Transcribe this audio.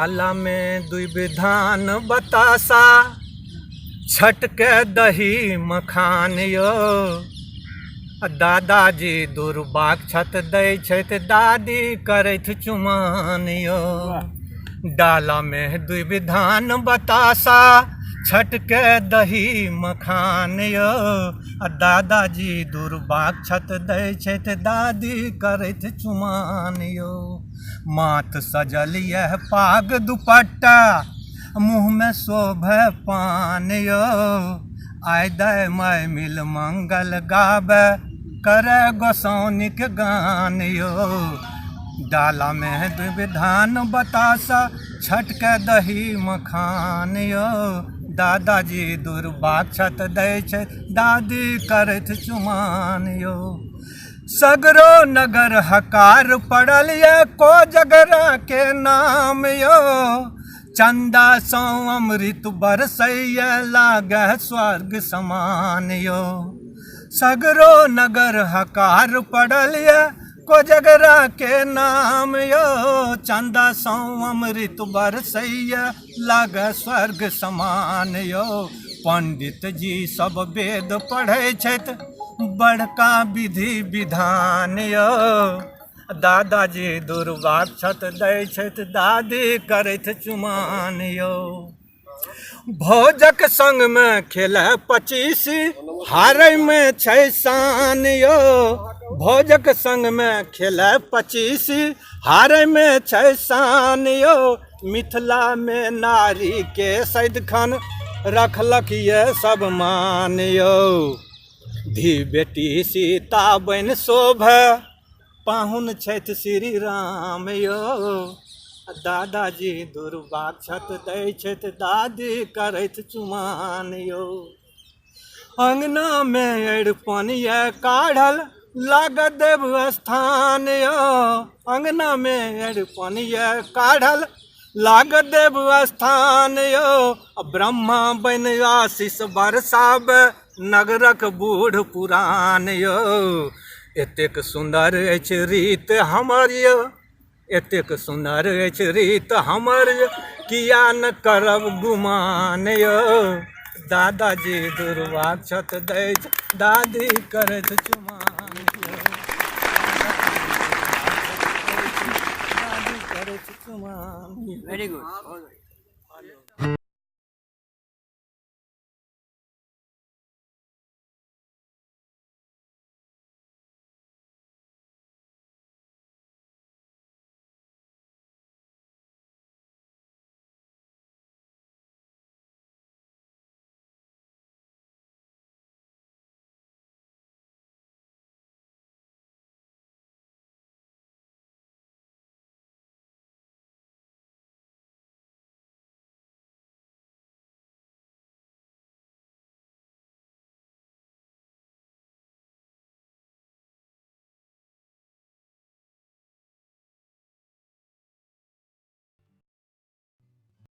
डाला में दुइब धान बतासा, छटके दही मखान यो। आ दादाजी दुर्बाक्षत दै छथि, दादी करथि चुमान यो। डाला में दुइब धान बतासा, छटके दही मखान यो। आ दादाजी दुर्बाक्षत दै छथि, दादी करथि चुमान यो। माथ सजल यह पाग दुपट्टा, मुँह में शोभे पान यो। आइ दाइ माइ मिल मंगल गाबै, करे गोसाउनिक गान यो। डाला में दुइब धान बतासा, छटके दही मखान यो। दादाजी दुर्बाक्षत दै छै, दादी करथि चुमान यो। सगरो नगर हकार पड़ल ये कोजगरा के नाम यो। चंदा सौ अमृत बरसैया, लागै स्वर्ग समान यो। सगरो नगर हकार पड़ल ये कोजगरा के नाम यो। चंदा सौ अमृत बरसैया, लागै स्वर्ग समान यो। पंडित जी सब वेद पढ़ै छथि, बड़का विधि विधान यो। दादाजी दुर्वाक्षत दै छथि, दादी करथि चुमान यो। भोजक संग में खेलै पचीसी, हारै में छै शान यो। भोजक संग में खेलै पचीसी, हारै में छै शान यो। मिथिला में नारी के सदिखन रखलक ये सब मान यो। धी बेटी सीता बनि शोभे, पाहुन छथि श्री राम यो। दादाजी दुर्वाक्षत दै छथि, दादी करथि चुमान यो। अंगना में अरिपन ये काढ़ल, लागत देव स्थान यो। अंगना में अरिपन ये काढ़ल, लागत देव स्थान यो। ब्रह्मा बनि आशीष बरसाबै, नगरक बूढ़ पुरान यो। एतेक सुन्दर अछि रीत हमर यो, एतेक सुन्दर अछि रीत हमर यो, किया न करब गुमान यो। दादाजी दुर्वाक्षत दै छथि, दादी करथि चुमान यो। दादी करथि चुमान यो। Very good.